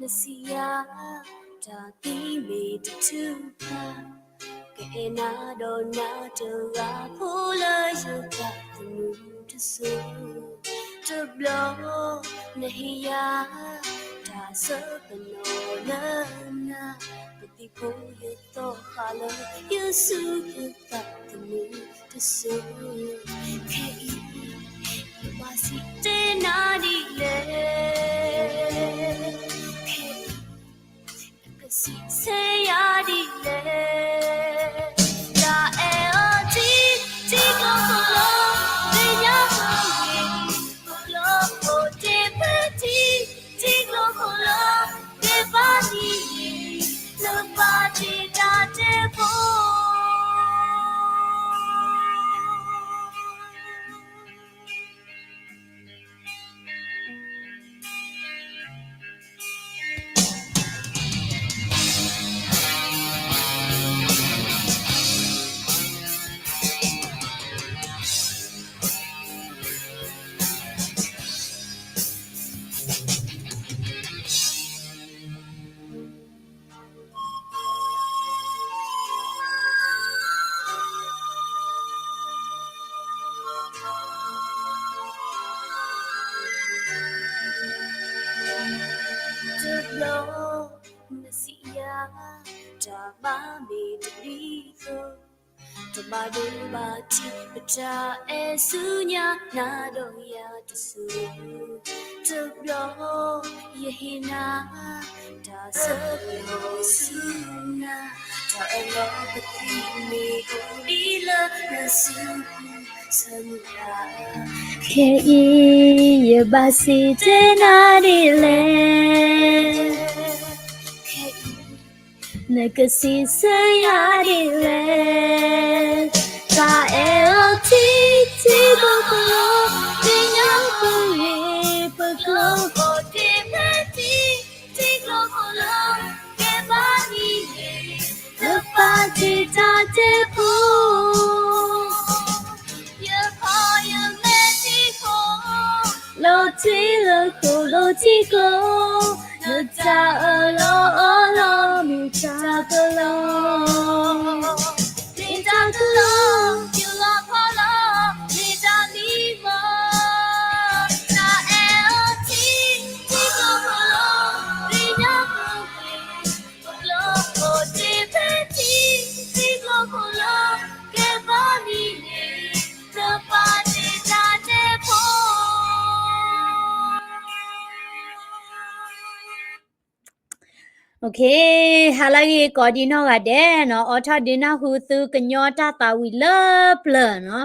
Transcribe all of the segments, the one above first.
နစံးယၤ, တၢ်သံမ့ၢ်တထူၣ်ဖး, ကအဲၣ်နၤဒီးနၤတဂၤဖိလၢယသးသမူတစိၤ, တဘျီနဟ့ၣ်ယၤ တၢ်ဆၢကနီၤလၢနၤ, ပသံဖိယသီၣ်ဃာ်လၢ ယဆူယသးသမူတစိၤ, ခဲအံၤ ယဘၣ်စံးတဲနၤဒ်လဲၣ်, ခဲအံၤ နကစံးဆၢယၤဒ်လဲၣ်, တၢ်အဲၣ်အီၤထံထံကျိခိၣ်လီၤ, လၢညါပဂ့ၤ ပကျိအိၣ်တ့ၢ်ဖဲထံထံကျိခိၣ်လီၤ, ကဲဘၣ်နံၤန့ၣ် နဘၣ်တ့ၢ်တၢ်တဲဖိ တဘျီ နစံးယၤ, တၢ်ဘၣ်မ့ၢ်တဒ်သိး, တဘၣ်ဒိဘၣ်ထံး ပတၢ်အဲၣ်ဆူညါ နၤဒီးယၤတစိၤ, တဘျီ ယဟ့ၣ်နၤ တၢ်ဆၢကတီၢ်ဆူနၤ, တၢ်အၢၣ်လီၤပသံမ့ၢ်အိၣ်ဒ်လၢနစုပူၤ ဆၢမုၢ်လၢ်, ခဲအံၤ ယဘၣ်စံးတဲနၤဒ်လဲၣ်, ခဲအံၤ နကစံးဆၢယၤဒ်လဲၣ်, တၢ်အဲၣ်အီၤထံ ထံကျိခိၣ်လီၤ, လၢညါပဂ့ၤ ပကျိအိၣ်တ့ၢ်ဖဲထံ ထံကျိခိၣ်လီၤ, ကဲဘၣ်နံၤန့ၣ် နဘၣ်တ့ၢ်တၢ်တဲဖိ ယခီယမဲာ်ထံဖိ လီၤထံလၢဃိာ်လီၤထံကျိ, နတၢ်အၢၣ်လီၤအီလီၤ မ့ၢ်တၢ်ကလီ, မ့ၢ်တၢ်ကလီ, ယူၤလီၤဖီလီၤ မ့ၢ်တၢ်မံမီၢ်, တၢ်အဲၣ်အီၤထံ ထံကျိခိၣ်လီၤ, လၢညါပဂ့ၤ ပကျိအိၣ်တ့ၢ်ဖဲထံ ထံကျိခိၣ်လီၤ, ကဲဘၣ်နံၤန့ၣ် နဘၣ်တ့ၢ်တၢ်တဲဖိ ဟါလၢအဂ့ၤ ကိးဒံနီၢ်ဂၤဒဲးနီၤ, အိးထီၣ်ဒုးနၢ်ဟူသုကညီတၢ်သးဝံၣ်လၢပျၢၤနီၤ,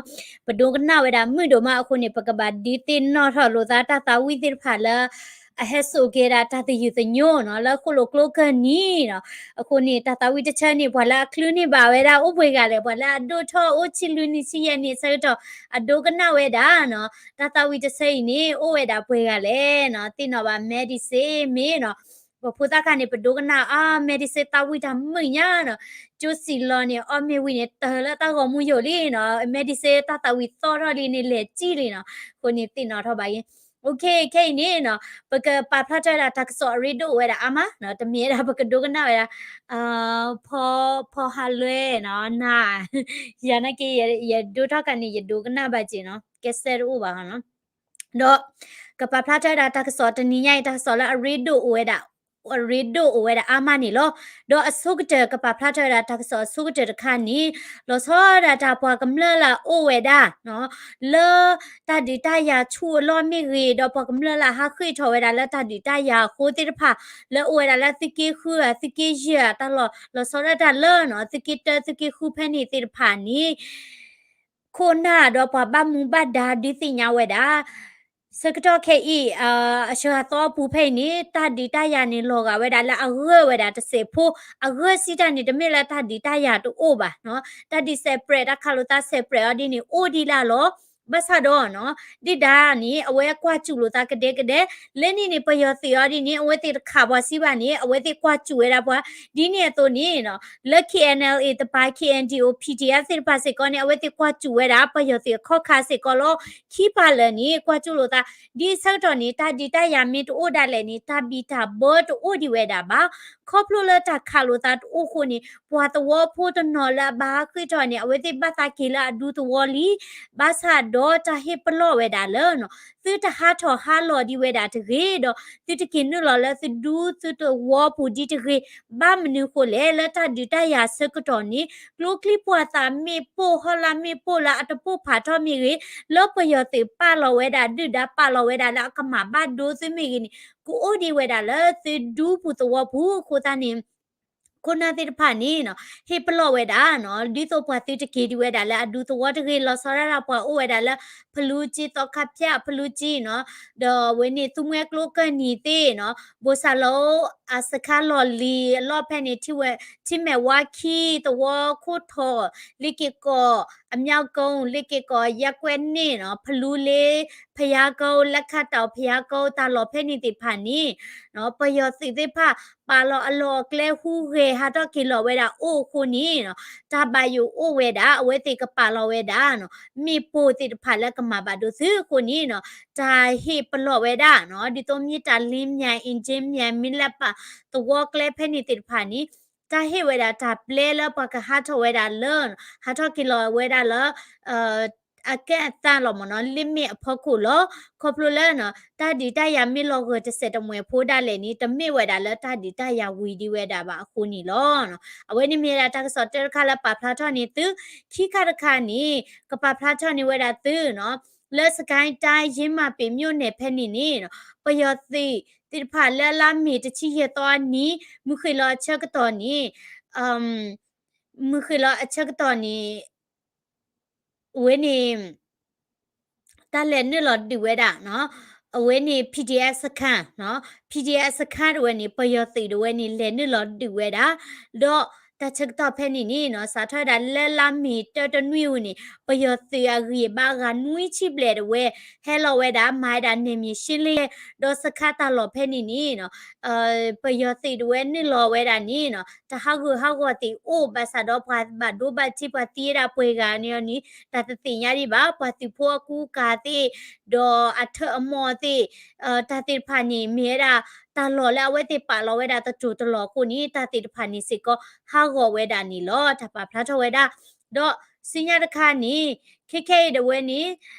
ပဒိကနၣ်ဝဲဒၣ်မုာ်ဒိၣ်မးအဃိန့ၣ် ပကဘၣ်ဒုးသ့ၣ်နီၣ်ထီၣ်လိာ်သးတၢ်သးဝံၣ်သ့ၣ်တဖၣ်လၢ အဟဲစိာ်က့ၤဒၣ်တၢ်သယုၢ်သညိနီၤ လၢဃိၣ်လိာ်ကျိကၢၢ်နံၤနီၤ, အဃိန့ၣ် တၢ်သးဝံၣ်တဆၢန့ၣ် ပှၤလၢအချုးန့ၢ်ဘၣ်ဝဲဒၣ်အိၣ်ပှဲၤဂၤလဲၣ်, ပှၤလၢအဒိၣ်ထီၣ်အိၣ်ဆံးလွံၢ်နံၣ်ဆံယဲၢ်နံၣ်အဆၢကတီၢ် အဒိကနၣ်ဝဲဒၣ်နီၤ, တၢ်သးဝံၣ်တဆၢအံၤန့ၣ် အိၣ်ဝဲဒၣ်ပှဲၤဂၤလဲၣ်နီၤ, သ့ၣ်နီၣ်ဘၣ် Medicine မ့ၢ်နီၤ, ပဖိသၣ်ခါန့ၣ် ပဒိကနၣ်အါ Medicine သးဝံၣ်တၢ်မုာ်ညါနီၤ, ကၠိစံၣ်လီၤန့ၣ် အီၣ်မ့ၢ်ဝံၤန့ၣ် တၢ်လၢတၢ်ဂီၤမူယိာ်လံနီၤ, Medicine တၢ်သးဝံၣ်သီၣ်ထီၣ်လံန့ၣ် လဲၤစံၣ်လံနီၤ, အဃိန့ၣ်သ့ၣ်နီၣ်ထီၣ်ဘၣ်အံၤ, ခဲအံၤန့ၣ်နီၤ ပကပာ်ဖျါထီၣ်ဝဲဒၣ်တၢ်ကစီၣ်အရ့ဒိၣ်အိၣ်ဝဲဒၣ်အါမး, တမ့ၢ်ဝဲဒၣ်ပကဒိကနၣ်ဝဲဒၣ် ဖီ ဖီဟးလွဲနီၤ, နၤ ယၤနာ်က့ ယဒိထီၣ်ခါန့ၣ် ယဒိကနၣ်ဘၣ်က့ၤနီၤ, ကဲစဲတအိၣ်ဘၣ်နီၤ, ဒီး ကပာ်ဖျါထီၣ်ဝဲဒၣ်တၢ်ကစီၣ်တနံၤညါအံၤ တၢ်ကစီၣ်လၢအရ့ဒိၣ်အိၣ်ဝဲဒၣ် အရ့ဒိၣ်အိၣ်ဝဲဒၣ်အါမးန့ၣ်လီၤ. ဒီးအဆိကတၢၢ် ကပာ်ဖျါထီၣ်ဝဲဒၣ်တၢ်ကစီၣ်အဆိကတၢၢ်တခါန့ၣ် လီၤဆီဒၣ်တၢ်ပှၤကမျၢၢ်လၢအအိၣ်ဝဲဒၣ် လၢတၢ်ဒုးတၢ်ယၤဆူၣ်အလီၢ်မ့ၢ်ဂ့ၤ, ဒီးပှၤကမျၢၢ်လၢအဟးဃ့ၢ်ထီၣ်ဝဲဒၣ်လၢတၢ်ဒုးတၢ်ယၤအဃိသ့ၣ်တဖၣ် လၢအိၣ်ဝဲဒၣ်လၢသုးက့ဃုဧါ သုးက့ယဲၢ်ဧါ တၢ်လီၢ် လီၤဆီဒၣ်တၢ်လၢနီၤ သုးက့တၢ သုးက့ဃုဖဲန့ၣ်သ့ၣ်တဖၣ်န့ၣ် ခိၣ်နၢ်ဒီးပှၤဘၣ်မူဘၣ်ဒါဒုးသ့ၣ်ညါဝဲဒၣ် ဆၢကတီၢ်ခဲအံၤ အဆၢအသီအပူၤဖဲအံၤန့ၣ် တၢ်ဒုးတၢ်ယၤန့ၣ် လီၤဂာ်ဝဲဒၣ်လၢအဂၢၢ်ဝဲဒၣ်တစဲးဖိ, အဂၢၢ်စံးတၢ်န့ၣ် တမ့ၢ်လၢတၢ်ဒုးတၢ်ယၤတအိၣ်ဘၣ်နီၤ, တၢ်ဒုး separate တၢ်ခးလိာ်သး separate အီၤဒ်န့ၣ် အိၣ်ဒံးလၢ်လီၤ. ဘၣ်ဆၣ်ဒီးနီၤ ဒုၣ်ဒါန့ၣ် အဝဲကွၢ်စူၣ်လိာ်သးကဒဲကဒဲ လၢန့ၣ်န့ၣ် ပယီၤသုးအီၤဒ်န့ၣ် အဝဲသ့ၣ်တခးပှၤစံးဘၣ်န့ၣ် အဝဲသ့ၣ်ကွၢ်စူၣ်ဝဲဒၣ်ပှၤ ဒ်န့ၣ်အသိးန့ၣ်နီၤ လၢ K N L A တပၤ K N D O P D F သ့ၣ်တဖၣ်စ့ၢ်ကီးန့ၣ် အဝဲသ့ၣ်ကွၢ်စူၣ်ဝဲဒၣ် ပယီၤသုးအခီၣ်ခါစ့ၢ်ကီးလီၤ. ခံပၤလၢာ်န့ၣ် ကွၢ်စူၣ်လိာ်သး ဒ်ဆၢကတီၢ်န့ၣ် တၢ်ဒုးတၢ်ယၤမ့ၢ်တအိၣ်ဒၣ်လဲာ်န့ၣ် တၢ်ဘံၣ်တၢ်ဘၢတအိၣ်ဒံးဝဲဒၣ်ဘၣ်. ခီဖျိလၢတၢ်ခးလိာ်သးတအိၣ်အဃိန့ၣ် ပှၤသဝီဖိတနီၤလၢအဘၣ်ဟးဃ့ၢ်ထီၣ်န့ၣ် အဝဲသ့ၣ်ဘၣ်သးက့ၤလၢအဒူသဝီလံ. ဘၣ်ဆၣ်ဒီးတၢ်ဟ့ၣ်ပလီၢ်ဝဲဒၣ်လၢနီၤ သုတဟးထီၣ်ဟးလီၤဒံးဝဲဒၣ်တဂ့ၤဒီး သုတက့ၤနုာ်လီၤလၢသုဒူသုသဝီပူၤဒံးတဂ့ၤ. ဘၣ်မနုၤဃိလဲၣ် လၢတၢ်ဒုးတၢ်ယၤဆၢကတီၢ်န့ၣ် ကျိချံမျိာ်သၣ်မ့ၣ်ပိၢ် ဟီၣ်လာ်မ့ၣ်ပိၢ်လၢအတပိၢ်ဖးထီၣ်မ့ၢ်ဂ့ၤ, လၢပယီၤသုးပာ်လီၤဝဲဒၣ် ဒုၣ်ဒါပာ်လီၤဝဲဒၣ်လၢအကမၤဘၣ်ဒိသုမ့ၢ်ဂ့ၤန့ၣ် ကအိၣ်ဒံးဝဲဒၣ်လၢသုဒူပူၤသဝီပူၤအဃိသတးန့ၣ် ခိၣ်နၢ်သ့ၣ်တဖၣ်န့ၣ်နီၤ ဟ့ၣ်ပလီၢ်ဝဲဒၣ်နီၤ ဒ်သိးပှၤသုတက့ၤဒံးဝဲဒၣ်လၢအဒူသဝီတဂ့ၤ လီၤဆီဒၣ်တၢ်ပှၤအိၣ်ဝဲဒၣ်လၢ ဖလူကၠံ သီခါဖၠၣ် ဖလူကၠံနီၤ ဒီးဝဲန့ၣ် သူမှဲကျိကၢၢ်နံၤသ့ၣ်နီၤ ဘိၣ်စၢ်လီၤ အစခါလီၢ်လံၤအလီၢ်ဖဲန့ၣ် ထံမဲာ်ဝါခံ သဝီခိၣ်ထီၣ် လ့က့ၤကီၢ် အမြောက်ကုန်း လ့က့ၤကီၢ် ရပ်ကွက်နှစ်နီၤ ဖလူလ့ ဘုရားကုန်း လက်ခတ်တောင် ဘုရားကုန်း တၢ်လီၢ်ဖဲန့ၣ်သ့ၣ်တဖၣ်န့ၣ်နီၤ ပယီၤသုးသ့ၣ်တဖၣ် ပာ်လီၤအလီၢ်အကျဲဟူးဂဲၤဟးထီၣ်က့ၤလီၤဝဲဒၣ်အိၣ်အဃိန့ၣ်နီၤ တၢ်ဘၣ်ယိၣ်အိၣ်ဝဲဒၣ် အဝဲသ့ၣ်ကပာ်လီၤဝဲဒၣ်နီၤ မ့ၣ်ပိၢ်သ့ၣ်တဖၣ်လၢကမၤဘၣ်ဒိသုအဃိန့ၣ်နီၤ တၢ်ဟ့ၣ်ပလီၢ်ဝဲဒၣ်နီၤ ဒ်သိးမ့ၢ်တၢ်လ့မၠဲၣ် အ့ၣ်ကၠ့မၠဲၣ် မ့ၢ်လၢပာ်သဝီကျဲဖဲန့ၣ်သ့ၣ်တဖၣ်န့ၣ် တၢ်ဟ့ၣ်ဝဲဒၣ်တၢ်ပျဲလၢပှၤကဟးထီၣ်ဝဲဒၣ်လၢ ဟးထီၣ်က့ၤလီၤဝဲဒၣ်လၢ အကဲအသးလီၤမ့ၢ်နီၤ လ့မ့ၣ်အဖီခိၣ်လီၤ. ခီဖျိလၢ တၢ်ဒုးတၢ်ယၤမ့ၢ်လီၤဂၢၤတစဲးတမှဲၤဖိဒၣ်လဲာ်န့ၣ် တမ့ၢ်ဝဲဒၣ်လၢတၢ်ဒုးတၢ်ယၤဝံၤဒံးဝဲဒၣ်ဘၣ်အဃိန့ၣ်လီၤ. အဝဲန့ၣ်မ့ၢ်ဝဲဒၣ်တၢ်ကစီၣ်တၢတခါလၢပာ်ဖျါထီၣ်န့ၢ်သု, ခံခါတခါန့ၣ် ကပာ်ဖျါထီၣ်န့ၢ်ဝဲဒၣ်သုနီၤ လၢ စစ်ကိုင်းတိုင်း ယင်းမာပင်မြို့နယ် ဖဲန့ၣ်န့ၣ် ပယီၤသုးသ့ၣ်တဖၣ်လၢလါမ့ၤတဆံယဲၢ်သီအနံၤ မုၢ်ဃ့ၢ်လီၤအဆၢကတီၢ်န့ၣ် မုၢ်ဃ့ၢ်လီၤအဆၢကတီၢ်န့ၣ် အဝဲန့ၣ် တၢ်လဲၤနုာ်လီၤဒုးဝဲဒၣ်နီၤ အဝဲန့ၣ် PDF စခန်းနီၤ PDF စခန်းတဝဲန့ၣ် ပယီၤသုးတဝဲန့ၣ် လဲၤနုာ်လီၤဒုးဝဲဒၣ် ဒီးတၢ်ဆၢကတီၢ်ဖဲန့ၣ်န့ၣ်နီၤ စးထီၣ်ဝဲဒၣ်လၢလါမ့ၤတၢတနွံအူန့ၣ် ပယီၤသုးအဂံၢ်အဘါအဂၤနွံဆံဘျဲၣ်တဝဲ ဟဲလီၤဝဲဒၣ် မၤဝဲဒၣ် နယ်မြေရှင်းလင်း ဒီးစခန်းတၢ်လီၢ်ဖဲန့ၣ်န့ၣ်နီၤ ပယီၤသုးတဝဲနုာ်လီၤဝဲဒၣ်န့ၣ်နီၤ တၢ်ဟးဂူာ်ဟးဂီၤသ့ၣ်အိၣ် ဘၣ်ဆၣ်ဒီးပှၤဘၣ်ဒိဘၣ်ထံးပှၤသံဝဲဒၣ်ပှဲၤဂၤန့ၣ်န့ၣ် တၢ်တသ့ၣ်ညါဒံးဘၣ် ပှၤသုးဖိအကူအကၤသ့ၣ် ဒီးအထၢၣ်အမီၢ်သ့ၣ် တၢ်သ့ၣ်တဖၣ်န့ၣ် မ့ၢ်ဝဲဒၣ် တၢ်လီၢ်လၢအဝဲသ့ၣ်ပာ်လီၤဝဲဒၣ်တတိၤတလီၢ်အဃိန့ၣ် တၢ်သ့ၣ်တဖၣ်န့ၣ်စ့ၢ်ကီး ဟးဂီၤဝဲဒၣ်န့ၣ်လီၤ တၢ်ပာ်ဖျါထီၣ်ဝဲဒၣ် ဒီးဆူညါတခါန့ၣ် ခဲခဲအံၤတဝဲန့ၣ်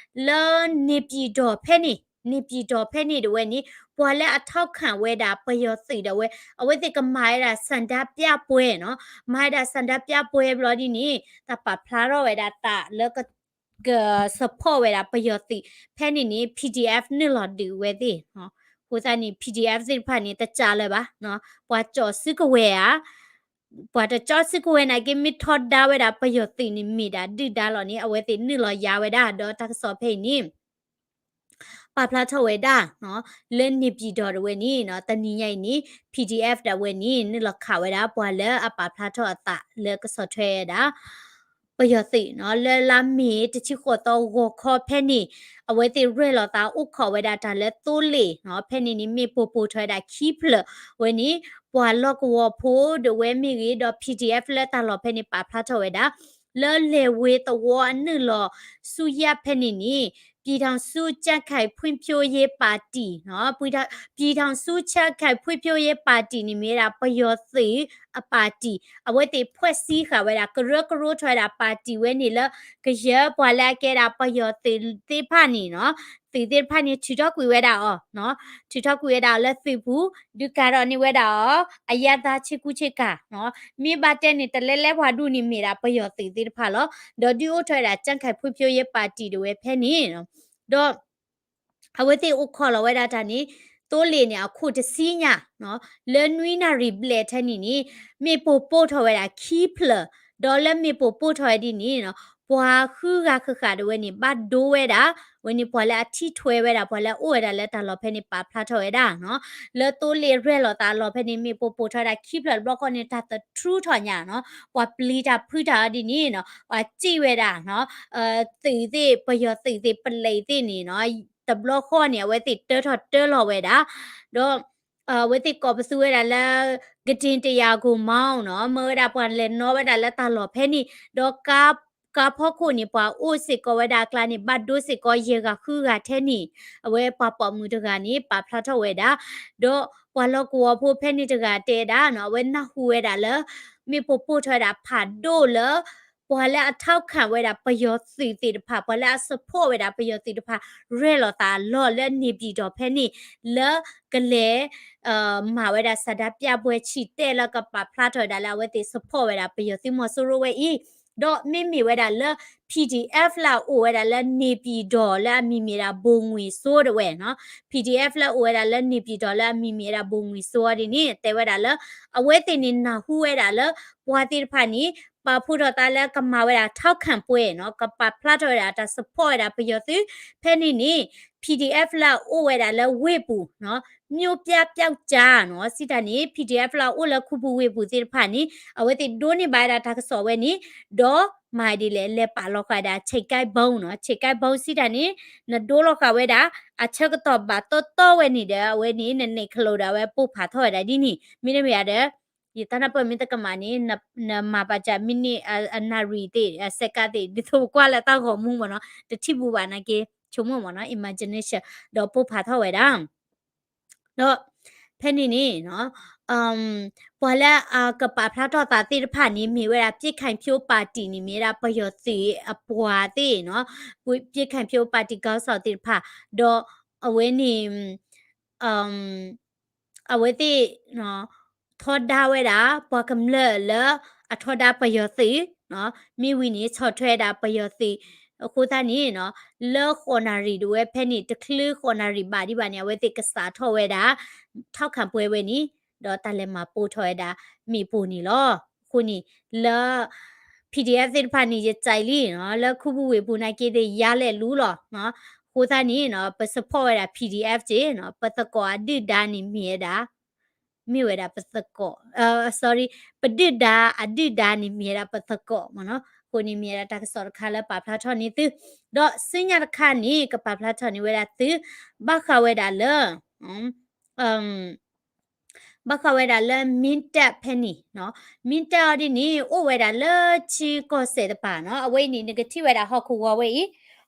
လၢန့ၣ်ပံၤဒီၣ်ဖဲန့ၣ် န့ၣ်ပံၤဒီၣ်ဖဲန့ၣ်တဝဲန့ၣ် ပှၤလၢအထောက်ခံဝဲဒၣ်ပယီၤသုးဒၣ်ဝဲ အဝဲသ့ၣ်ကမၤဝဲဒၣ် ဆန္ဒပြပွဲနီၤ မၤဝဲဒၣ် ဆန္ဒပြပွဲ ဘျီဒ်န့ၣ် တၢ်ပာ်ဖျါထီၣ်ဝဲဒၣ်သးလၢ က support ဝဲဒၣ်ပယီၤသုး ဖဲန့ၣ်န့ၣ် PDF နုာ်လီၤဒုးဝဲသ့ၣ် အဃိသတးန့ၣ် PDF သ့ၣ်တဖၣ်န့ၣ် တကးလၢၤဘၣ် ပှၤကၠီစုကဝဲၤဧါ ပှၤတကၠီစုကဝဲၤနာ်က့ မ့ၢ်ထီဒါဝဲဒၣ်ပယီၤသုးန့ၣ် မ့ၢ်ဒၣ်ဒုၣ်ဒါလီၤန့ၣ် အဝဲသ့ၣ်နုာ်လီၤယၤဝဲဒၣ် ဒီးတၢ်ကစီၣ်ဖဲအံၤန့ၣ် ပာ်ဖျါထီၣ်ဝဲဒၣ် လၢန့ၣ်ပံၤဒီၣ်တဝဲန့ၣ် တနံၤညါအံၤန့ၣ် PDF ဒၣ်ဝဲန့ၣ် နုာ်လီၤခးဝဲဒၣ် ပှၤလၢအပာ်ဖျါထီၣ်အသးလၢကဆီၣ်ထွဲဝဲဒၣ် ပယီၤသုးနီၤ လၢလါမ့ၤတဆံဃိးသီဂီၤခီဖဲန့ၣ် အဝဲသ့ၣ်ရဲၣ်လီၤသးအိၣ်ခိးဝဲဒၣ်တၢ်လၢသိလ့ၣ်နီၤ ဖဲန့ၣ်န့ၣ် မ့ၣ်ပိၢ်ပိၢ်ထီၣ်ဝဲဒၣ်ခံဖျၢၣ်ဝဲန့ၣ် ပှၤလီၢ်ကဝီၤဖိဒၣ်ဝဲမ့ၢ်ဂ့ၤ ဒီး PDF လၢတၢ်လီၢ်ဖဲန့ၣ် ပာ်ဖျါထီၣ်ဝဲဒၣ် လၢလဲၤဝ့ၤသဝီအနုာ်လီၤဆူယၢ်ဖဲန့ၣ်န့ၣ် ပြည်ထောင်စုကြံ့ခိုင်ဖွံ့ဖြိုးရေးပါတီနီၤ ပြည်ထောင်စုကြံ့ခိုင်ဖွံ့ဖြိုးရေးပါတီန့ၣ် မ့ၢ်ဝဲဒၣ်ပယီၤသုးအပါတီ အဝဲသ့ၣ်ဖွဲ့စည်းဃာ်ဝဲဒၣ် ကရၢကရိထီၣ်ဝဲဒၣ် ပါတီဝဲန့ၣ်လၢ ကယဲၢ်ပှၤလၢအကဲဒၣ်ပယီၤသုးသ့ၣ်တဖၣ်န့ၣ်နီၤ သုးသ့ၣ်တဖၣ်န့ၣ် ထုးထီၣ်ကွံာ်ဝဲဒၣ်အီၤ ထုးထီၣ်ကွံာ်ဝဲဒၣ်အီၤလၢသုးပူၤ ဒုးကၤထီၣ်န့ၢ်ဝဲဒၣ်အီၤ အရပ်သားခြေကုပ်ခြေကာ မ့ၢ်ဘၣ်တဲန့ၣ် တလဲလဲပှၤဒူၣ်န့ၣ်မ့ၢ်ဒၣ်ပယီၤသုးသ့ၣ်တဖၣ်လီၤ. ဒီးဒုးအိၣ်ထီၣ်ဝဲဒၣ် ကြံ့ခိုင်ဖွံ့ဖြိုးရေးပါတီတဝဲဖဲန့ၣ် ဒီး အဝဲသ့ၣ်အိၣ်ခိးလီၤဝဲဒၣ်တၢ်န့ၣ် သိလ့ၣ်န့ၣ် အခိၣ်တဆံညါ လၢနွံနၣ်ရံၣ်ဘျဲၣ်ထဲန့ၣ်န့ၣ် မ့ၣ်ပိၢ်ပိၢ်ထီၣ်ဝဲဒၣ်ခံဖျၢၣ် ဒီးလၢမ့ၣ်ပိၢ်ပိၢ်ထီၣ်ဝဲဒ်န့ၣ် ပှၤဃုဂၤဃၣ်ဃၣ်ဒၣ်ဝဲန့ၣ် ဘၣ်ဒိဝဲဒၣ်, ဝဲန့ၣ်ပှၤလၢအထံၣ်ထွဲဝဲဒၣ် ပှၤလၢအအိၣ်ဝဲဒၣ်လၢတၢ်လီၢ်ဖဲန့ၣ် ပာ်ဖျါထီၣ်ဝဲဒၣ်နီၤ. လၢသိလ့ၣ်ရဲၣ်လီၤသးအလီၢ်ဖဲန့ၣ် မ့ၣ်ပိၢ်ပိၢ်ထီၣ်ဝဲဒၣ်ခံဖျၢၣ်တဘျီဃီန့ၣ် တၢ်သထြူထီၣ်ညါနီၤ, ပှၤပျံၤတၢ်ဖုးတၢ်အီၤဒ်န့ၣ်နီၤ, ပှၤစံၣ်ဝဲဒၣ်နီၤ, သုးသ့ၣ် ပယီၤသုးသ့ၣ် ပလဲၤသ့ၣ်န့ၣ်နီၤ, တဘျီဃီန့ၣ် အဝဲသ့ၣ်တၢထီၣ်တၢလီၤဝဲဒၣ်, ဒီး အဝဲသ့ၣ်ကိးပသူဝဲဒၣ်လၢ ကဒ့တယၤကိၢ်မီနီၤ, မ့ၢ်ဝဲဒၣ်ပှၤလဲၤနီၣ်ဝဲဒၣ်လၢတၢ်လီၢ်ဖဲန့ၣ်, ဒီး ကါဖီခိၣ်န့ၣ် ပှၤအိၣ်စ့ၢ်ကီးဝဲဒၣ်အကျါန့ၣ် ဘၣ်ဒိစ့ၢ်ကီးယဲၢ်ဂၤဃုဂၤထဲန့ၣ်, အဝဲပှၤပိာ်မုၣ်တဂၤန့ၣ် ပာ်ဖျါထီၣ်ဝဲဒၣ်, ဒီးပှၤလီၢ်ကဝီၤဖိဖဲန့ၣ်တဂၤတဲဒၣ်နီၤ, အဝဲနၢ်ဟူဝဲဒၣ်လၢ မ့ၣ်ပိၢ်ပိၢ်ထီၣ်ဝဲဒၣ်ဖးဒိၣ်လၢ ပှၤလၢအထောက်ခံဝဲဒၣ်ပယီၤသုးသ့ၣ်တဖၣ်, ပှၤလၢအ support ဝဲဒၣ်ပယီၤသုးတဖၣ် ရဲၣ်လီၤသးအလီၢ်လၢန့ၣ်ပၠံၣ်တီၣ်ဖဲန့ၣ်, လၢကလဲၤ မၤဝဲဒၣ် ဆန္ဒပြပွဲ ဆံးတဲာ်လၢကပာ်ဖျါထီၣ်ဝဲဒၣ်လၢအဝဲသ့ၣ် support ဝဲဒၣ်ပယီၤသုးမီၤစိရိၤဝဲအံၤ, ဒီးမ့မ့ၢ်ဝဲဒၣ်လၢ PDF လၢအအိၣ်ဝဲဒၣ်လၢန့ၣ်ပၠံၣ်တီၣ်လၢအမံၤမ့ၢ်ဒၣ်ဘိၣ်ငွေ့စိတဝဲနီၤ, PDF လၢအအိၣ်ဝဲဒၣ်လၢန့ၣ်ပၠံၣ်တီၣ်လၢအမံၤမ့ၢ်ဝဲဒၣ်ဘိၣ်ငွေ့စိအီၤဒ်န့ၣ် တဲဝဲဒၣ်လၢ အဝဲသ့ၣ်န့ၣ်နၢ်ဟူဝဲဒၣ်လၢ ပှၤသ့ၣ်တဖၣ်န့ၣ် ပာ်ဖှိၣ်ထီၣ်သးလၢကမၤဝဲဒၣ် ထောက်ခံပွဲနီၤ, ကပာ်ဖျါထီၣ်ဝဲဒၣ်တၢ် support ဝဲဒၣ်ပယီၤသုး, ဖဲန့ၣ်န့ၣ် PDF လၢအအိၣ်ဝဲဒၣ်လၢဝ့ၢ်ပူၤနီၤ, မြို့ပြပျောက်ကျားနီၤ, စံးတၢ်န့ၣ် PDF လၢအအိၣ်လၢခူပူၤဝ့ၢ်ပူၤသ့ၣ်တဖၣ်န့ၣ် အဝဲသ့ၣ်ဒိးန့ၢ်ဘၣ်ဝဲဒၣ်တၢ်ကစီၣ်ဝဲန့ၣ်, ဒီးမၤဒ်လဲၣ် လဲၤပာ်လီၤဃာ်ဝဲဒၣ် ဆဲးကဲဘိနီၤ, ဆဲးကဲဘိစံးတၢ်န့ၣ် နဒိလီၤဃာ်ဝဲဒၣ် အဆၢကတီၢ်ဘၣ်တီတီဝဲန့ၣ်ဒီး အဝဲန့ၣ် နနဲၣ်ခလိာ်ဒီးအဝဲပိၢ်ဖးထီၣ်ဝဲဒၣ်ဒ်န့ၣ် မ့တမ့ၢ်ဒီး ယတၢ်နၢ်ပၢၢ်မ့ၢ်တကမၣ်န့ၣ် နမၤပာ်စၢၤ မံးနံး အနၣ်ရံၣ်သ့ၣ် အစဲးကးသ့ၣ် ဒ်သိးပကွၢ်လၢတၢ်ဂီၤမူမ့ၢ်နီၤ, တထံၣ်ဘူးဘၣ်နာ်က့ ဆိကမိၣ်မ့ၢ်နီၤ imagination ဒီးပိၢ်ဖးထီၣ်ဝဲဒၣ် ဒီးဖဲန့ၣ်န့ၣ် ပှၤလၢအကပာ်ဖျါထီၣ်သးသ့ၣ်တဖၣ်န့ၣ် မ့ၢ်ဝဲဒၣ် ပြည်ခိုင်ဖြိုးပါတီ န့ၣ် မ့ၢ်ဝဲဒၣ်ပယီၤသုးအပှၤသ့ၣ်နီၤ, ပြည်ခိုင်ဖြိုးပါတီ ခေါင်းဆောင် သ့ၣ်တဖၣ်, ဒီးအဝဲန့ၣ် အဝဲသ့ၣ် ထီဒါဝဲဒၣ် ပှၤကမျၢၢ်လၢအထီဒါပယီၤသုး, မ့ၢ်ဝံၤန့ၣ် ဆီၣ်ထွဲဒၣ်ပယီၤသုး, အဃိသတးန့ၣ် လၢဃိးနၣ်ရံၣ်ဒၣ်ဝဲဖဲန့ၣ် တချုးဃိးနၣ်ရံၣ်ဘၣ်ဒံးဘၣ်န့ၣ် အဝဲသ့ၣ်ကစးထီၣ်ဝဲဒၣ် ထောက်ခံပွဲ ဝဲန့ၣ်, ဒီးတၢ်လဲၤမၤပိၢ်ထီၣ်ဝဲဒၣ်မ့ၣ်ပိၢ်န့ၣ်လီၤ. အဃိန့ၣ် လၢ PDF သ့ၣ်တဖၣ်န့ၣ် ယစံးလံ လၢခူပူၤဝ့ၢ်ပူၤနာ်က့သ့ၣ် ယါလဲၤလူလီၤ. အဃိသတးန့ၣ် ပ support ဝဲဒၣ် PDF က့ ပသကိးအဒုၣ်ဒါန့ၣ်မ့ၢ်ဝဲဒၣ် မ့ၢ်ဝဲဒၣ်ပသကိး, sorry, ပဒုၣ်ဒါအဒုၣ်ဒါန့ၣ်မ့ၢ်ဝဲဒၣ်ပသကိးမ့ၢ်နီၤ. အဃိန့ၣ်မ့ၢ်ဝဲဒၣ်တၢ်ကစီၣ်တခါလၢပာ်ဖျါထီၣ်န့ၢ်သု, ဒီးဆူညါတခါန့ၣ် ကပာ်ဖျါထီၣ်န့ၢ်ဝဲဒၣ်သု ဘၣ်ဃးဝဲဒၣ်လၢ ဘၣ်ဃးဝဲဒၣ်လၢ မ့ၢ်တၢ်ဖဲန့ၣ်, မ့ၢ်တၢ်အီၤဒ်န့ၣ် အိၣ်ဝဲဒၣ်လၢဆ့ကီၢ်စဲၣ်တပၤနီၤ. အဝဲအံၤန့ၣ် နကထံၣ်ဝဲဒၣ်ဟီၣ်ခိၣ်ဂီၤဝဲအံ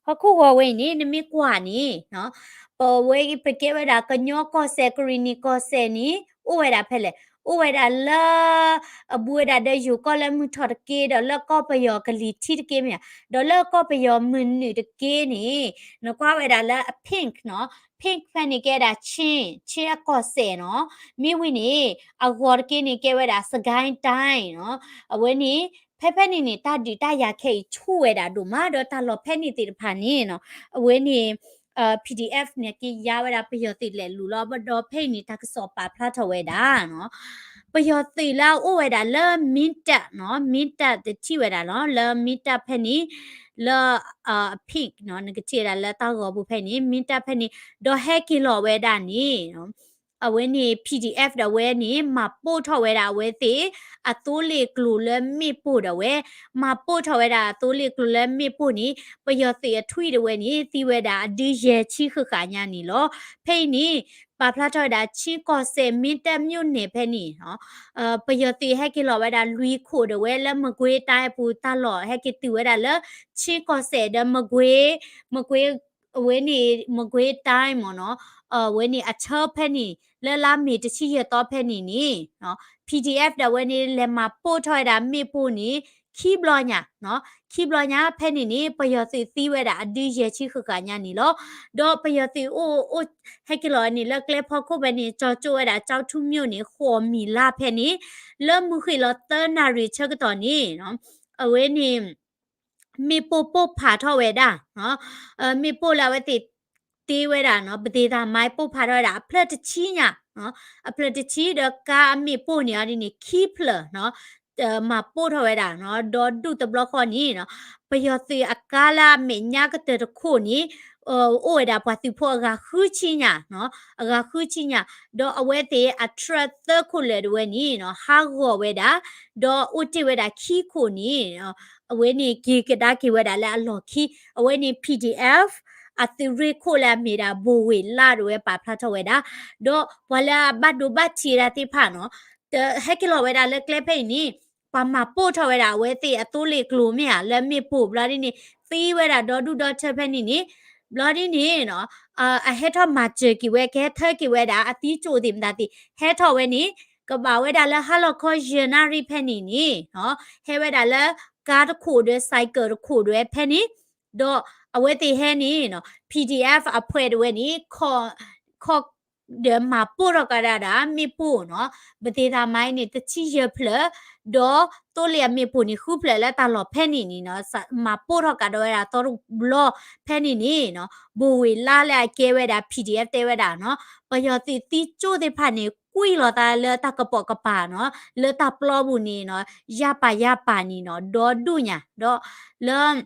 ၤ, ဟီၣ်ခိၣ်ဂီၤဝဲအံၤန့ၣ် နမ့ၢ်ကွၢ်န့ၣ် ပဝဲပကဲဝဲဒၣ်ကညီကီၢ်စဲၣ် ကရံၣ်နံၣ်ကီၢ်စဲၣ်န့ၣ် အိၣ်ဝဲဒၣ်ဖဲလဲၣ်, အိၣ်ဝဲဒၣ်လၢ အဘူးဝဲဒၣ်ဒီးယိၤကီၢ်လၢမုၢ်ထီၣ်တက့ၢ် ဒီးလၢကီၢ်ပယီၤကလံၤထံးတက့ၢ်မ့ၢ်ဧါ, ဒီးလၢကီၢ်ပယီၤမုၢ်နုာ်တက့ၢ်န့ၣ် နကွၢ်ဝဲဒၣ်လၢအ pink နီၤ, pink ဖဲန့ၣ်ကဲဒၣ် ချင်း, ချင်းအကီၢ်စဲၣ်နီၤ. မ့ၢ်ဝံၤန့ၣ် အဂီၤတက့ၢ်န့ၣ် ကဲဝဲဒၣ် စစ်ကိုင်းတိုင်းနီၤ. အဝဲန့ၣ် ဖဲဖဲန့ၣ်န့ၣ် တၢ်ဒုးတၢ်ယၤခဲအံၤဆူၣ်ဝဲဒၣ်ဒိၣ်မး ဒီးတၢ်လီၢ်ဖဲန့ၣ်သ့ၣ်တဖၣ်န့ၣ်နီၤ, အဝဲန့ၣ် PDF န့ၣ်က့ၤယါဝဲဒၣ်ပယီၤသုးလဲၤလူၤလီၤ. ဒီးဖဲအံၤန့ၣ် တၢ်ကစီၣ်ပာ်ဖျါထီၣ်ဝဲဒၣ်နီၤ, ပယီၤသုးလၢအအိၣ်ဝဲဒၣ်လၢ မ့ၢ်တၢ်နီၤ, မ့ၢ်တၢ်တထံၣ်ဝဲဒၣ်နီၤ, လၢမ့ၢ်တၢ်ဖဲန့ၣ် လၢ pink နီၤ, နကထံၣ်ဝဲဒၣ်လၢတၢ်ဂီၤပူၤဖဲန့ၣ် မ့ၢ်တၢ်ဖဲန့ၣ် ဒီးဟဲက့ၤလီၤဝဲဒၣ်န့ၣ် အဝဲန့ၣ် PDF ဒီးဝဲန့ၣ် မၤပိၢ်ထီၣ်ဝဲဒၣ်အဝဲသ့ၣ် အသိလ့ၣ်ကျိၤလၢမ့ၣ်ပိၢ်ဒီးဝဲ, မၤပိၢ်ထီၣ်ဝဲဒၣ်အသိလ့ၣ်ကျိၤလၢမ့ၣ်ပိၢ်န့ၣ် ပယီၤသုးအထွံၣ်ဒီးဝဲန့ၣ် သံဝဲဒၣ်အဒုယဲၢ်ဆံဃၣ်ဃၣ်ညါန့ၣ်လီၤ. ဖဲအံၤန့ၣ် ပာ်ဖျါထီၣ်ဝဲဒၣ် ချင်းကီၢ်စဲၣ် မ့ၢ်တၢ် မြို့နယ် ဖဲန့ၣ် ပယီၤသုးဟဲက့ၤလီၤဝဲဒၣ်လွံၢ်ခိၣ်ဒီးဝဲလၢ မကွေးတိုင်း အပူၤတၢ်လီၢ် ဟဲက့ၤတုၤဝဲဒၣ်လၢ ချင်းကီၢ်စဲၣ်ဒီး မကွေး, မကွေး, အဝဲန့ၣ် မကွေးတိုင်း မ့ၢ်နီၤ, အဝဲန့ၣ်အဆၢဖဲန့ၣ် လၢလါမ့ၤတဆံယဲၢ်သီဖဲန့ၣ်န့ၣ် PDF ဒီးဝဲန့ၣ် လဲၤမၤပိၢ်ထီၣ်ဝဲဒၣ်မ့ၣ်ပိၢ်န့ၣ် ခံဘျီညါ, ခံဘျီညါဖဲန့ၣ်န့ၣ် ပယီၤသုးသံဝဲဒၣ်အဒုယဲၢ်ဆံဃၣ်ဃၣ်ညါန့ၣ်လီၤ. ဒီးပယီၤသုးအိၣ် ဟဲက့ၤလီၤန့ၣ် လၢကျဲဖီခိၣ်ဖဲန့ၣ် ကၠီၤကၠိဝဲဒၣ် ကၠီထူးမြို့ န့ၣ် ဃိးမံၤလါဖဲန့ၣ် လၢမုၢ်ဃ့ၢ်လီၤသၢနၣ်ရံၣ်ဆၢကတီၢ်န့ၣ် အဝဲန့ၣ် မ့ၣ်ပိၢ်ပိၢ်ဖးထီၣ်ဝဲဒၣ်, မ့ၣ်ပိၢ်လၢအဝဲသ့ၣ်တ့ဝဲဒၣ်နီၤ, ပသ့ၣ်သးမါပိၢ်ဖးထီၣ်ဝဲဒၣ် အဖျၢၣ်တဆံညါ, အဖျၢၣ်တဆံဒီးကါအမ့ၣ်ပိၢ်န့ၣ်အီၤဒ်န့ၣ် ခံဖျၢၣ်နီၤ, မၤပိၢ်ထီၣ်ဝဲဒၣ်နီၤ ဒီဒူၣ်တဘျီဃီန့ၣ်နီၤ ပယီၤသုးအကါလၢအမဲာ်ညါကတၢၢ်တခိၣ်န့ၣ် အိၣ်ဝဲဒၣ်ပှၤသုးဖိအဂၤဃုဆံညါနီၤ အဂၤဃုဆံညါ ဒီးအဝဲသ့ၣ်အ truck သၢခိၣ်လၢာ်တဝဲန့ၣ်နီၤ ဟးဂီၤဝဲဒၣ် ဒီးအိၣ်တ့ၢ်ဝဲဒၣ်ခံခိၣ်န့ၣ် အဝဲန့ၣ်က့ၤကဒါက့ၤဝဲဒၣ်လၢအလီၢ်ခံ အဝဲန့ၣ် P D F အသုးရ့ၣ်ခိၣ်လၢအမ့ၢ်ဒၣ်ဘိၣ်ဝ့ၢ်လါတဝဲပာ်ဖျါထီၣ်ဝဲဒၣ် ဒီးပှၤလၢအဘၣ်ဒိဘၣ်ထံးဝဲဒၣ်သ့ၣ်တဖၣ်နီၤ ဟဲက့ၤလီၤဝဲဒၣ်လၢကျဲဖဲအံၤန့ၣ် ပှၤမၤပိၢ်ထီၣ်ဝဲဒၣ်အဝဲသ့ၣ်အသိလ့ၣ်ကျိၤမ့ၢ်ဧါ လၢမ့ၣ်ပိၢ်ဘျီဒ်န့ၣ် သံဝဲဒၣ်ဒီဒူၣ်ဒီထၢဖဲန့ၣ်န့ၣ် ဘျီဒ်န့ၣ်နီၤ အဟဲထီၣ်မၤစၢၤက့ၤဝဲ ကဟဲထၢက့ၤဝဲဒၣ် အသံကၠိၣ်သ့ၣ်မတၤသ့ၣ် ဟဲထီၣ်ဝဲန့ၣ် ကဘၣ်ဝဲဒၣ်လၢဟါလီၤခီယဲၢ်နၣ်ရံၣ်ဖဲန့ၣ်န့ၣ်နီၤ ဟဲဝဲဒၣ်လၢ ကါတခိၣ်ဒီး cycle တခိၣ်ဒီးဖဲန့ၣ် ဒီးအဝဲသ့ၣ်ဟဲန့ၣ်နီၤ P D F အဖှဲးတဝဲန့ၣ် ခီၣ် ဒီးမၤပိၢ်ထီၣ်ကဒါဒၣ် မ့ၣ်ပိၢ်နီၤ ပသ့ၣ်သးမၤအံၤန့ၣ် တဆံယဲၢ်ဖျၢၣ် ဒီးသိလ့ၣ်အမ့ၣ်ပိၢ်န့ၣ် ဃုဖျၢၣ်လၢတၢ်လီၢ်ဖဲန့ၣ်န့ၣ်နီၤ မၤပိၢ်ထီၣ်ကဒါဝဲဒၣ်သီတဘျီဖဲန့ၣ်န့ၣ်နီၤ ဘိၣ်ဝ့ၢ်လါလၢအကဲဝဲဒၣ် P D F တဲဝဲဒၣ်နီၤ ပယီၤသုးသံကၠိၣ်သ့ၣ်တဖၣ်န့ၣ် ကွံာ်လီၤသးလၢတၢ်ကပိာ်ကပၤနီၤ လၢတၢ်ပျီပူၤန့ၣ်နီၤ ယၢ်ပာ်ယၢ်ပာ်န့ၣ်နီၤ ဒီဒူၣ်ညါ ဒီးလၢ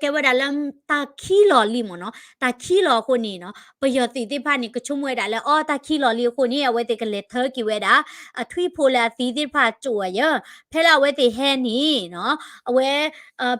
ကဲဝဲဒၣ်လၢတၢ်ခံးလီၤလံမ့ၢ်နီၤ တၢ်ခံးလီၤအဃိန့ၣ်နီၤ ပယီၤသုးသ့ၣ်တဖၣ်န့ၣ် ကဆိကမိၣ်ဝဲဒၣ်လၢ အီ တၢ်ခံးလီၤလံအဃိန့ၣ် အဝဲသ့ၣ်ကလဲၤထၢက့ၤဝဲဒၣ် အထွံၣ်ဖိလၢအသံသ့ၣ်တဖၣ်ကၠိၣ်ဝဲယဲ ဖဲလၢအဝဲသ့ၣ်ဟဲန့ၣ်နီၤ အဝဲ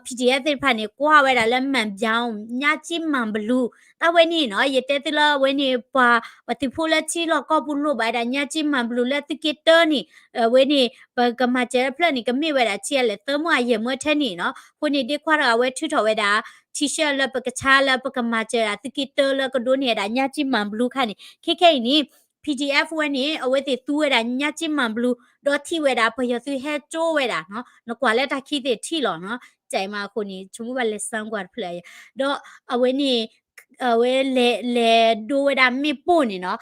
P D F သ့ၣ်တဖၣ်န့ၣ် ကွၢ်ဝဲဒၣ်လၢ မၢၣ်ဘၠီ ညၣ်ကၠံမၢၣ်ဘလူး တၢ်ဝဲန့ၣ်နီၤ ယတဲသုလၢအဝဲန့ၣ် ပှၤ ပှၤသုးဖိလၢထံလီၢ်ကီၢ်ပူၤလိၣ်ဘၣ်ဝဲဒၣ် ညၣ်ကၠံမၢၣ်ဘလူးလၢသုးက့တၢန့ၣ် အဝဲန့ၣ် ပကမၤစၢၤတဖျၢၣ်န့ၣ် ကမ့ၢ်ဝဲဒၣ်ဆံးအလဲၣ်သၢမၢအယဲၢ်မၢထဲန့ၣ်နီၤ အဃိန့ၣ် ဒ့ခွါတဂၤအဝဲထုးထီၣ်ဝဲဒၣ် T-shirt လၢပကဆါလၢပကမၤစၢၤဒၣ်သုးက့တၢလၢကဒိးန့ၢ်ဝဲဒၣ်ညၣ်ကၠံမၢၣ်ဘလူးခါန့ၣ် ခဲခဲအံၤန့ၣ် P D F ဝဲန့ၣ် အဝဲသ့ၣ်သူဝဲဒၣ်ညၣ်ကၠံမၢၣ်ဘလူး ဒီးထံၣ်ဝဲဒၣ်ပယီၤသုးဟဲကၠိဝဲဒၣ်နီၤ နကွၢ်လၢတၢ်ခံးသ့ၣ်ထံၣ်လီၤနီၤ ကဲမးအဃိန့ၣ် ဆိကမိၣ်ဘၣ်လဲၤစၢကွၢ်တဖျၢၣ်အံၤ ဒီးအဝဲန့ၣ် အဝဲလဲၤ လဲၤဒိဝဲဒၣ်မ့ၣ်ပိၢ်န့ၣ်နီၤ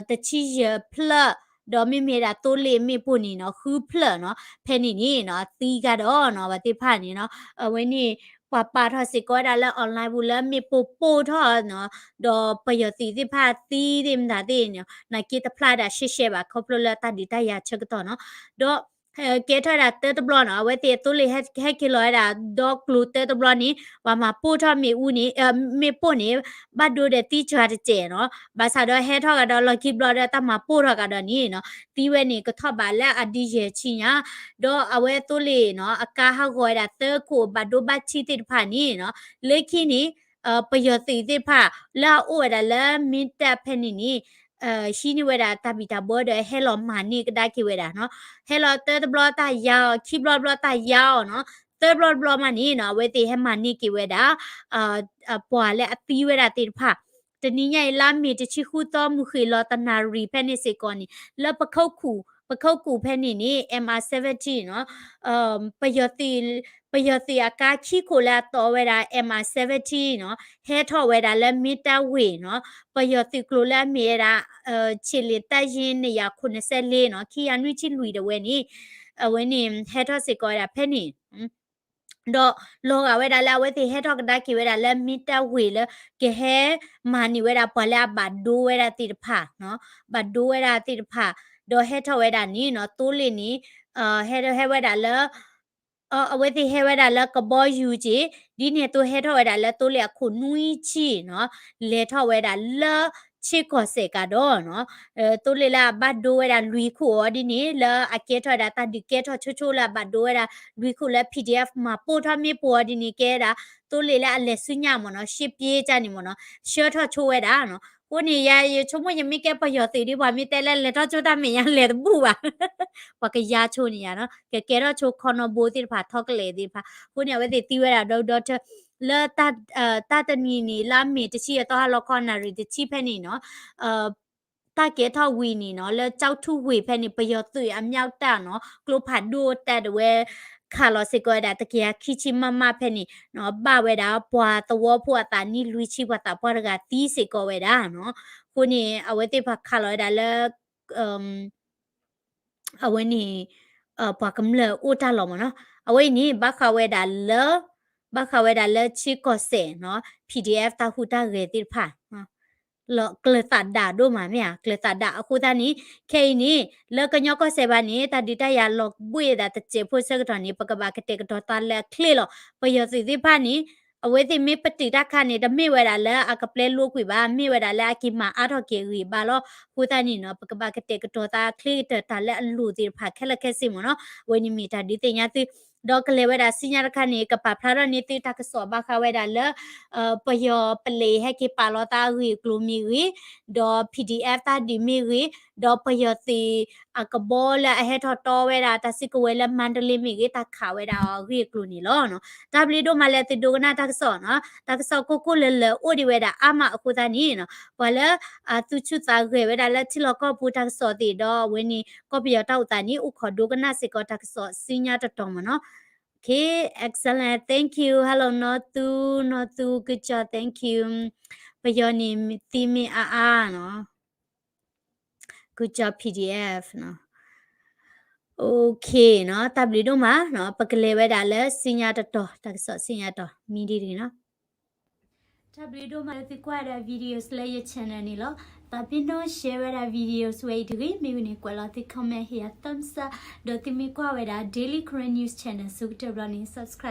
တဆံယဲၢ်ဖျၢၣ် ဒီးမ့မ့ၢ်ဒၣ်သိလ့ၣ်မ့ၣ်ပိၢ်န့ၣ်နီၤ ဃုဖျၢၣ်နီၤ ဖဲန့ၣ်န့ၣ်နီၤ သံကဒီးနီၤ ဘၣ်သ့ၣ်တဖၣ်န့ၣ်နီၤ အဝဲန့ၣ် ပှၤပာ်ထီၣ်စ့ၢ်ကီးဝဲဒၣ်လၢ online ပူၤလၢမ့ၣ်ပိၢ်ပိၢ်ထီၣ်နီၤ ဒီးပယီၤသုးသ့ၣ်တဖၣ်သံသ့ၣ်မတၤသ့ၣ်န့ၣ် နာ်က့တဖျါဒၣ်ရှဲရှဲဘၣ် ခီဖျိလၢတၢ်ဒုးတၢ်ယၤဆၢကတီၢ်နီၤ ဒီး ကဲထီၣ်ဝဲဒၣ်တၢတဘျီနီၤ အဝဲသ့ၣ်အသိလ့ၣ်ဟဲက့ၤလီၤဝဲဒၣ်ဒီကျိၤတၢတဘျီန့ၣ် ပှၤမၤပိၢ်ထီၣ်မ့ၣ်အူန့ၣ် မ့ၣ်ပိၢ်န့ၣ် ဘၣ်ဒိဒီးသံစှၤတစဲးနီၤ ဘၣ်ဆၣ်ဒီးဟဲထီၣ်ကဒီးလီၢ်ခံဘျီဒီးတၢ်မၤပိၢ်ထီၣ်ကဒီးန့ၣ်နီၤ သံဝဲန့ၣ်ကထီၣ်ဘးလၢအဒံယဲၢ်ဆံညါ ဒီးအဝဲသိလ့ၣ်နီၤ အကါဟးဂီၤဝဲဒၣ်သၢခိၣ် ဘၣ်ဒိဘၣ်ထံးသ့ၣ်တဖၣ်န့ၣ်နီၤ လၢခံန့ၣ် ပယီၤသုးသ့ၣ်တဖၣ် လၢအအိၣ်ဝဲဒၣ်လၢမ့ၢ်တၢ်ဖဲန့ၣ်န့ၣ် ဟံးန့ၢ်ဝဲဒၣ်တၢ်ဘံၣ်တၢ်ဘၢဒီးဟဲလီၤမၤန့ၢ်ကဒါက့ၤဝဲဒၣ်နီၤ ဟဲလီၤတၢတဘျီတၢ်ယါအီၤ ခံဘျီတဘျီတၢ်ယါအီၤနီၤ သၢဘျီတဘျီမးန့ၣ်နီၤ အဝဲသ့ၣ်ဟဲမၤန့ၢ်က့ၤဝဲဒၣ် ပှၤလၢအသံဝဲဒၣ်သ့ၣ်တဖၣ် တနံၤညါအံၤ လါမ့ၤတဆံဃုသီ မုၢ်ဃ့ၢ်လီၤတနၣ်ရံၣ်ဖဲန့ၣ်စ့ၢ်ကီးန့ၣ် လၢပခိၣ်ကူၣ် ပခိၣ်ကူၣ်ဖဲန့ၣ်န့ၣ် M R seventeen နီၤ ပယီၤသုး ပယီၤသုးအကါခံခိၣ်လၢအတီဝဲဒၣ် M R seventeen နီၤ ဟဲထီၣ်ဝဲဒၣ်လၢမ့ၢ်တၢ်ဝ့ၢ်နီၤ ပယီၤသုးကျိၤလၢအမ့ၢ်ဝဲဒၣ် ခြေလျင်တပ်ရင်း နှစ်ရာခုနှစ်ဆယ့်လေး နီၤ ခံကယၤနွံဆံလွံၢ်တဝဲန့ၣ် အဝဲန့ၣ် ဟဲထီၣ်စ့ၢ်ကီးဝဲဒၣ်ဖဲန့ၣ် ဒီးလီၤဂာ်ဝဲဒၣ်လၢအဝဲသ့ၣ်ဟဲထီၣ်ကဒါက့ၤဝဲဒၣ်လၢမ့ၢ်တၢ်ဝ့ၢ်လၢ ကဟဲမၤန့ၢ်ဝဲဒၣ်ပှၤလၢအဘၣ်ဒိဝဲဒၣ်သ့ၣ်တဖၣ် ဘၣ်ဒိဝဲဒၣ်သ့ၣ်တဖၣ် ဒီးဟဲထီၣ်ဝဲဒၣ်န့ၣ်နီၤ သိလ့ၣ်န့ၣ် ဟဲ ဟဲဝဲဒၣ်လၢ အဝဲသ့ၣ်ဟဲဝဲဒၣ်လၢကဘီယူၤက့ၤ ဒ်န့ၣ်အသိးဟဲထီၣ်ဝဲဒၣ်လၢသိလ့ၣ်အခိၣ်နွံဆံနီၤ လဲၤထီၣ်ဝဲဒၣ်လၢဆ့ကီၢ်စဲၣ်ကဒီးနီၤ သိလ့ၣ်လၢအဘၣ်ဒိဝဲဒၣ်လွံၢ်ခိၣ်အီၤဒ်န့ၣ် လၢအကဲထီၣ်ဝဲဒၣ်တၢ်ဒုးကဲထီၣ်ဆိဆိလၢအဘၣ်ဒိဝဲဒၣ်လွံၢ်ခိၣ်လၢ P D F မၤပိၢ်ထီၣ်မ့ၣ်ပိၢ်အီၤဒ်န့ၣ် ကဲဝဲဒၣ် သိလ့ၣ်လၢအလဲၤဆူညါမ့ၢ်နီၤ ရှ့ပြေးကန့ၣ်မ့ၢ်နီၤ ဆှၢထီၣ်ဆိဝဲဒၣ်နီၤ အဃိန့ၣ် ယၤ ယဆိကမိၣ်ယမ့ၢ်ကဲပယီၤသုးဒ်ပှၤမ့ၢ်တဲလၢလဲၤထီၣ်ဆိတၢ်မဲာ်ညါလဲၤတဘူၣ်ဘၣ် ပှၤကယါဆိန့ၣ်ယၤနီၤ ကကဲထီၣ်ဆိခီနီဘိသ့ၣ်တဖၣ် ထီကလဲာ်သ့ၣ်တဖၣ် အဃိန့ၣ် အဝဲသ့ၣ်သံဝဲဒၣ်ဒီဒီထၢ လၢ တၢ်တနံၤန့ၣ် လါမ့ၤတဆံအသီဟါလီၤခီနၣ်ရံၣ်တဆံဖဲန့ၣ်နီၤ တၢ်ကဲထီၣ်ဝံၤန့ၣ်နီၤ လၢကၠီထူဝ့ၢ်ဖဲန့ၣ် ပယီၤသုးအမြောက်တပ်နီၤ ကျိဖးဒိၣ်တၢ်ဒဝဲ ခးလီၤစ့ၢ်ကီးဝဲဒၣ် တကယၤခံဆံ မမ ဖဲန့ၣ်နီၤ ဘၣ်ဝဲဒၣ် ပှၤသဝီဖိအသးနံၣ်လွံၢ်ဆံ ပှၤသးပှၢ်တဂၤသံစ့ၢ်ကီးဝဲဒၣ်နီၤ အဃိန့ၣ် အဝဲသ့ၣ်တဖၣ်ခးလီၤဝဲဒၣ်လၢ အဝဲန့ၣ် ပှၤကမျၢၢ်အိၣ်တၢ်လီၢ်မ့ၢ်နီၤ အဝဲအံၤန့ၣ် ဘၣ်ဃးဝဲဒၣ်လၢ ဘၣ်ဃးဝဲဒၣ်လၢဆ့ကီၢ်စဲၣ်နီၤ P D F တၢ်ဟူးတၢ်ဂဲၤသ့ၣ်တဖၣ် ကျၢၤသးဒးဒိၣ်မးမ့ၢ်ဧါ, ကျၢၤသးဒးအဃိသတးန့ၣ် ခဲအံၤန့ၣ် လၢကညီကီၢ်စဲၣ်ဘၣ်န့ၣ် တၢ်ဒုးတၢ်ယၤလီၤဘှ့ၣ်သးတစဲးဖိဆၢကတီၢ်န့ၣ် ပကဘၣ်ကတဲာ်ကတီၤသးလၢအချ့လီၤ. ပယီၤသုးသ့ၣ်တဖၣ်န့ၣ် အဝဲသ့ၣ်မ့ၢ်ပတုာ်တၢ်ခါန့ၣ် တမ့ၢ်ဝဲဒၣ်လၢအကပျဲလိာ်ကွံာ်ဘၣ်, မ့ၢ်ဝဲဒၣ်လၢအက့ၤမၤအါထီၣ်က့ၤအဂံၢ်အဘါလီၤ. အဃိသတးန့ၣ်နီၤ ပကဘၣ်ကတဲာ်ကတီၤသးချ့ကတၢၢ်တၢ်လၢအလိၣ်သ့ၣ်တဖၣ်ခဲလၢာ်ခဲဆ့မ့ၢ်နီၤ. အဝဲန့ၣ်မ့ၢ်တၢ်ဒုးသ့ၣ်ညါသု ဒီးကလဲၤဝဲဒၣ်ဆူညါတခါန့ၣ် ကပာ်ဖျါထီၣ်န့ၢ်သုတၢ်ကစီၣ်ဘၣ်ဃးဝဲဒၣ်လၢ ပယီၤပလံးဟဲက့ၤပာ်လီၤသးအဂ့ၢ်အကျိၤမ့ၢ်ဂ့ၤ, ဒီး PDF တၢ်ဒုးမ့ၢ်ဂ့ၤ, ဒီးပယီၤသုးအကဘီလၢအဟဲထီၣ်တီဝဲဒၣ်တၢ်စုကဝဲၤလၢမါတလ့မ့ၢ်ဂ့ၤ တၢ်ခးဝဲဒၣ်အီၤအဂ့ၢ်အကျိၤန့ၣ်လီၤ. တၢ်ဘျုးဒိၣ်မးလၢသုဒိကနၣ်တၢ်ကစီၣ်နီၤ, တၢ်ကစီၣ်ကိၢ်ကိၢ်လၢၤလၢၤအိၣ်ဒံးဝဲဒၣ်အါမးအဃိသတးန့ၣ်နီၤ ပှၤလၢအသူၣ်ဆူၣ်သးဂဲၤဝဲဒၣ်လၢထံလီၢ်ကီၢ်ပူၤတၢ်ကစီၣ်သ့ၣ်ဒီး အဝဲန့ၣ်ကီၢ်ပယီၤတၢ်အိၣ်သးန့ၣ် အိၣ်ခိးဒိကနၣ်စ့ၢ်ကီးတၢ်ကစီၣ်ဆူညါတတီၤမ့ၢ်နီၤ. Okay, excellent. Thank you. Hello, နီၢ်သူ, နီၢ်သူ, good job. Thank you. ပယီၤန့ၣ်သံမ့ၢ်အါအါနီၤ. Good job, PDF နီၤ. Okay နီၤ, တၢ်ဘျုးဒိၣ်မးနီၤ, ပကလဲၤဝဲဒၣ်လၢဆူညါတတီၤ, တၢ်ကစီၣ်ဆူညါတတီၤ, မံဒံးတဂ့ၤနီၤ. တၢ်ဘျုးဒိၣ်မးလၢသုကွၢ်ဝဲဒၣ် videos လၢယ channel န့ၣ်လီၤ. သးပ့ၤနီၣ် share ဝဲဒၣ် videos ဝဲအံၤတဂ့ၤ, မ့ၢ်ဝံၤန့ၣ် ကွဲးလီၤသု comment ဟ့ၣ်ယၤ thumbs up, ဒီးသုမ့ၢ်ကွၢ်ဝဲဒၣ် Daily Karen News Channel ဆိကတၢၢ်ဘျီန့ၣ် subscribe